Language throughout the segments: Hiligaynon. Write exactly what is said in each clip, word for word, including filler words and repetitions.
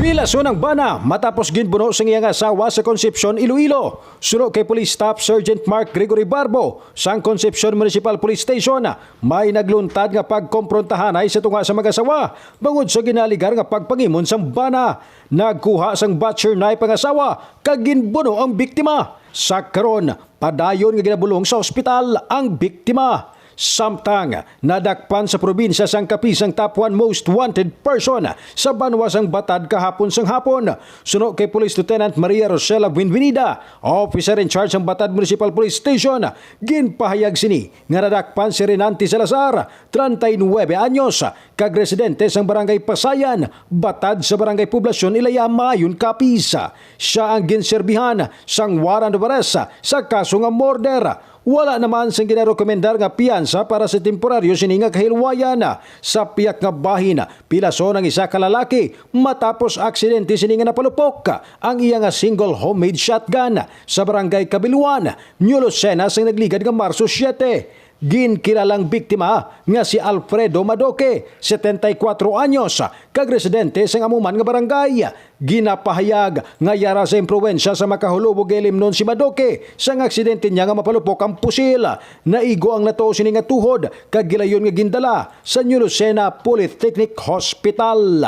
Pilason ang bana matapos ginbuno sang iyang asawa sa Concepcion, Iloilo. Suno kay Police Staff Sergeant Mark Gregory Barbo sang Concepcion Municipal Police Station, may nagluntad nga pagkomprontahanay sa tunga sa mag-asawa bangod sa ginaligar nga pagpangimon sang bana. Nagkuha sang butcher knife ang asawa kag ginbuno ang biktima. Sa karon, padayon nga ginabulong sa ospital ang biktima. Samtang nadakpan sa probinsya sang Capiz ang top one most wanted person sa banwa sang Batad kahapon sang hapon. Suno kay Police Lieutenant Maria Rosela Buenvenida, officer in charge sang Batad Municipal Police Station, ginpahayag sini nga nadakpan si Renante Salazar, treinta y nueve anyos, kag residente sang Barangay Pasayan, Batad sa Barangay Poblacion Ilaya, Maayon, Capiz. Sia ang ginserbihan sang warrant of arrest sa kaso nga murder. Wala naman sing ginarekomendar nga piyansa para sa temporaryo sini nga kahilwayan. Sa piyak nga bahin, pilason ang isa ka lalaki matapos aksidente sini nga napalupok ang iya nga single homemade shotgun sa Barangay Cabilwan, New Lucena, sang nagligad nga Marso siete. Ginkilalang biktima nga si Alfredo Madoke, setenta y kuatro anyos, kag residente sang amo man nga barangay. Ginapahayag nga yara sa impluwensya sa makahulubog nga ilimnon si Madoke sang aksidente niya nga mapalupok ang pusil. Naigo ang natuo sini nga tuhod kag gilayon nga gindala sa New Lucena Polytechnic Hospital.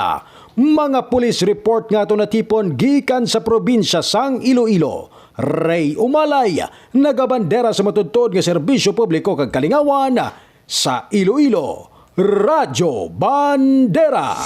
Mga police report nga aton natipon gikan sa probinsya sang Iloilo. Ray Umalay, nagabandera sa matuod-tuod nga serbisyo publiko kag kalingawan sa Iloilo, Radyo Bandera.